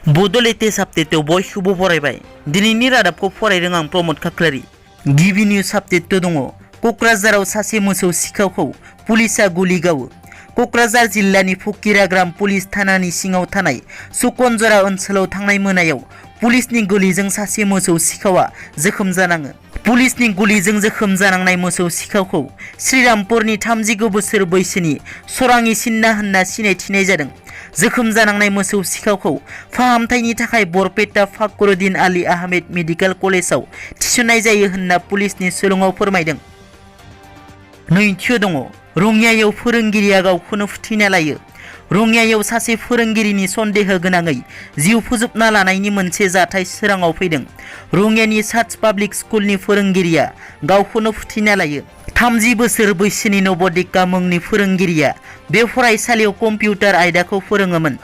बड' लेटेस्ट आपडेटआव बयखौबो बरायबाय। दिनैनि रादाबखौ फरायदों आं प्रमद खाख्लारि। गिबि निउज आपडेट दङ। क'क्राझाराव सासे मोसौ सिखावखौ पुलिसआ गुलि गावो। क'क्राझार जिल्लानि फकिराग्राम पुलिस थानानि सिङाव थानाय सुकनजरा ओनसोलाव थांनाय मोनायाव पुलिसनि गुलिजों सासे मोसौ सिखावआ जोखोम जानाङो। पुलिसनि गुलिजों जोखोम जानांनाय मोसौ सिखावखौ श्रीरामपुरनि 39 बोसोर बैसोनि सराङि सिन्हा होनना सिनायथिनाय जादों। जोखोम जानांनाय मोसौ सिखावखौ फाहामथायनि थाखाय बरपेटा फाखरुद्दिन आली आहमेद मेडिकेल कलेजाव थिसननाय जायो होनना पुलिसनि सुलुङाव फोरमायदों। नैथियाव दङ। रङियायाव फोरोंगिरिया गावखौनो फुथैना लायो। रङियायाव सासे फोरोंगिरिनि सन्देह गोनाङै जिउ फोजोबना लानायनि मोनसे जाथाय सोराङाव फैदों। रङियानि सार्च पाब्लिक स्कुलनि फोरोंगिरिया गावखौनो फुथैना लायो। 30 बोसोर बैसोनि नवदिका मुंनि फोरोंगिरिया बे फरायसालियाव कम्पिउटार आयदाखौ फोरोङोमोन।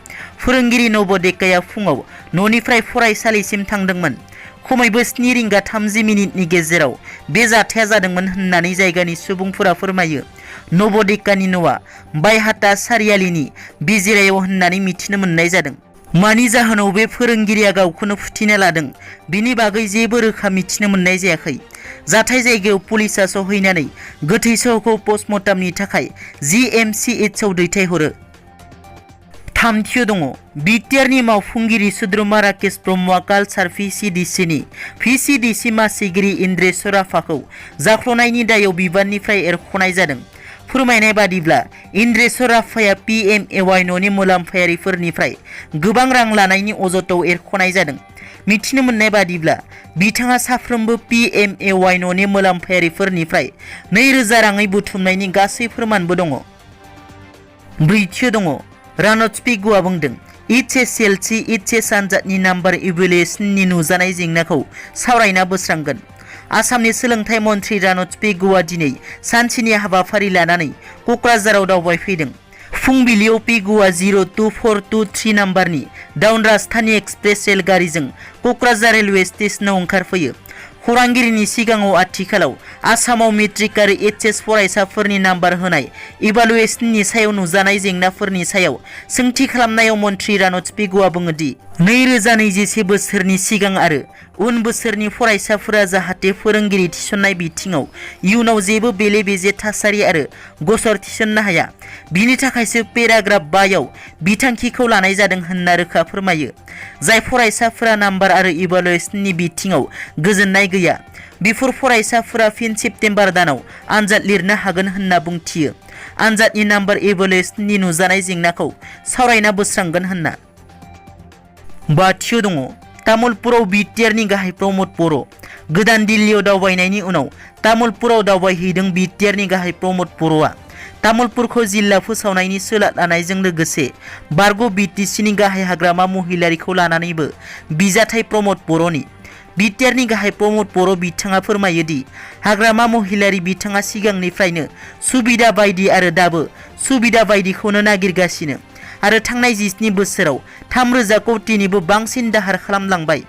फोरोंगिरि नवदिकाया फुङाव न'निफ्राय फरायसालिसिम थांदोंमोन। खमैबो 7 रिंगा 30 मिनिटनि गेजेराव बे जाथाया जादोंमोन होननानै जायगानि सुबुंफोरा फोरमायो। नवदिकानि न'आ बायहाटा सारियालिनि बिजिरायाव होननानै मिथिनो मोननाय जादों। मानि जाहोनाव बे फोरोंगिरिया गावखौनो फुथैना लादों बिनि बागै जेबो रोखा मिथिनो मोननाय जायाखै। जाथाय जायगायाव पुलिसआ सहैनानै गोथै सहखौ पस्टमर्टमनि थाखाय GMCHआव दैथायहरो। थामथियाव दङ। बिटिआरनि मावफुंगिरि सोद्रोमा राकेश ब्रह्मआ कालचार VCDC मासिगिरि इन्द्रेश्वर राभाखौ जाख्ल'नायनि दायाव बिबाननिफ्राय एरख'नाय जादों। फोरमायनाय बादिब्ला इन्द्रेश्वर राभाया PMAY न'नि मुलाम्फायारिफोरनिफ्राय गोबां रां लानायनि अजदआव एरख'नाय जादों। मिथिनो मोननाय बादिब्ला बिथाङा साफ्रोमबो PMAY न'नि मुलाम्फायारिफोरनिफ्राय 2000 राङै बुथुमनायनि गासै फोरमानबो दङ। ब्रैथियाव दङ। रानत्स पेगुआ बुंदों HSLC आनजादनि नाम्बार इभेलुएसननि नुजानाय जेंनाखौ सावरायना बोस्रांगोन। आसामनि सोलोंथाइ मन्थ्रि रानत्स पेगुआ दिनै सानसेनि हाबाफारि लानानै क'क्राझाराव दावबायफैदों। फुंबिलियाव पेगुआ 02423 नाम्बारनि डाउन राजधानी एक्सप्रेस रेलगारिजों क'क्राझार रेलवे स्टेशनाव ओंखारफैयो। खौरांगिरिनि सिगाङाव आथिखालाव आसामाव मेट्रिक आरो HS फरायसाफोरनि नाम्बार होनाय इभालुएसननि सायाव नुजानाय जेंनाफोरनि सायाव सोंथि खालामनायाव मन्थ्रि रानत्स पेगुआ बुङोदि 2021 बोसोरनि सिगां आरो उन बोसोरनि फरायसाफोरा जाहाथे फोरोंगिरि थिसननाय बिथिङाव इयुनाव जेबो बेले-बेजे थासारि आरो गसर थिसननो हाया बिनि थाखायसो पेराग्राफ 5 आव बिथांखिखौ लानाय जादों होनना रोखा फोरमायो। जाय फरायसाफोरा नाम्बार आरो इभालुएसननि बिथिङाव गोजोननाय गैया बेफोर फरायसाफोरा फिन सेप्तेम्बर दानाव आनजाद लिरनो हागोन होनना बुंथियो। आनजादनि नाम्बार इभालुएसननि नुजानाय जेंनाखौ सावरायना बोस्रांगोन होनना। बाथियाव दङ। तामुलपुराव बिटिआरनि गाहाय प्रमद बर'। गोदान दिल्लीयाव दावबायनायनि उनाव तामुलपुराव दावबायहैदों बिटिआरनि गाहाय प्रमद बर'आ। तामुलपुरखौ जिल्ला फोसावनायनि सोलाद लानायजों लोगोसे बारग' BTCनि गाहाय हाग्रामा महिलारिखौ लानानैबो बिजाथाइ प्रमद बर'नि। बिटिआरनि गाहाय प्रमद बर' बिथाङा फोरमायोदि हाग्रामा महिलारि बिथाङा सिगांनिफ्रायनो सुबिदा बायदि आरो दाबो सुबिदा बायदिखौनो नागिरगासिनो आरो थांनाय 17 बोसोराव 3000 कौटिनिबो बांसिन दाहार खालामलांबाय।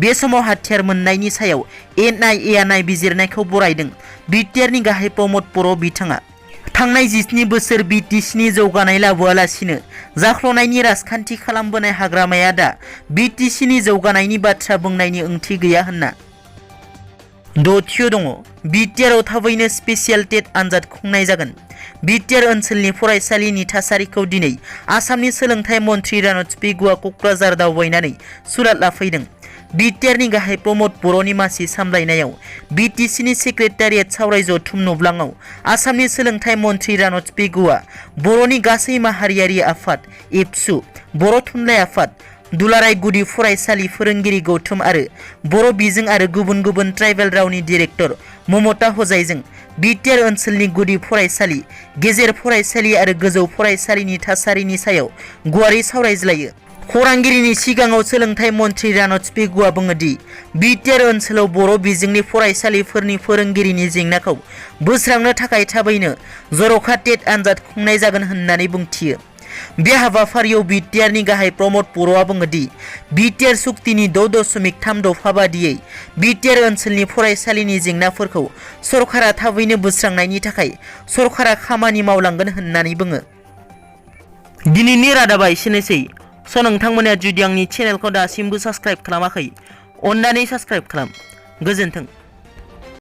बे समाव हाथियार मोननायनि सायाव NIA नायबिजिरनायखौ बरायदों बिटिआरनि गाहाय प्रमद बर' बिथाङा। थांनाय 17 बोसोर BTCनि जौगानाय लाबोआलासिनो जाख्ल'नायनि राजखान्थि खालामबोनाय हाग्रामाया दा BTCनि जौगानायनि बाथ्रा बुंनायनि ओंथि गैया होनना। दथियाव दङ। बिटिआरआव थाबैनो स्पेसियेल टेट आनजाद खुंनाय जागोन। बिटिआर ओनसोलनि फरायसालिनि थासारिखौ दिनै आसामनि सोलोंथाइ मन्थ्रि रानत्स पेगुआ क'क्राझार दावबायनानै सुलाद लाफैदों। बिटिआरनि गाहाय प्रमद बर'नि मासि सामलायनायाव BTCनि सेक्रेटारियेट सावराय जथुम नब्लाङाव आसामनि सोलोंथाइ मन्थ्रि रानत्स पेगुआ बर'नि गासै माहारियारि आफाद एबसु, बर' थुनलाइ आफाद, दुलाराय गुदि फरायसालि फोरोंगिरि गौथुम आरो बर' बिजों आरो गुबुन गुबुन ट्राइबेल रावनि डिरेक्टर ममता हजाइजों बिटिआर ओनसोलनि गुदि फरायसालि, गेजेर फरायसालि आरो गोजौ फरायसालिनि थासारिनि सायाव गुवारै सावरायज्लायो। खौरांगिरिनि सिगाङाव सोलोंथाइ मन्थ्रि रानत्स पेगुआ बुङोदि बिटिआर ओनसोलाव बर' बिजोंनि फरायसालिफोरनि फोरोंगिरिनि जेंनाखौ बोस्रांनो थाखाय थाबैनो जर'खा टेट आनजाद खुंनाय जागोन होननानै बुंथियो। बे हाबाफारियाव बिटिआरनि गाहाय प्रमद बर'आ बुङोदि बिटिआर सुक्तिनि 6.3 दफा बादियै बिटिआर ओनसोलनि फरायसालिनि जेंनाफोरखौ सरकारा थाबैनो बोस्रांनायनि थाखाय सरकारा खामानि मावलांगोन होननानै बुङो। दिनैनि रादाबा एसेनोसै। स' नोंथांमोना जुदि आंनि चेनेलखौ दासिमबो साबस्क्राइब खालामाखै अन्नानै साबस्क्राइब खालाम। गोजोन्थों।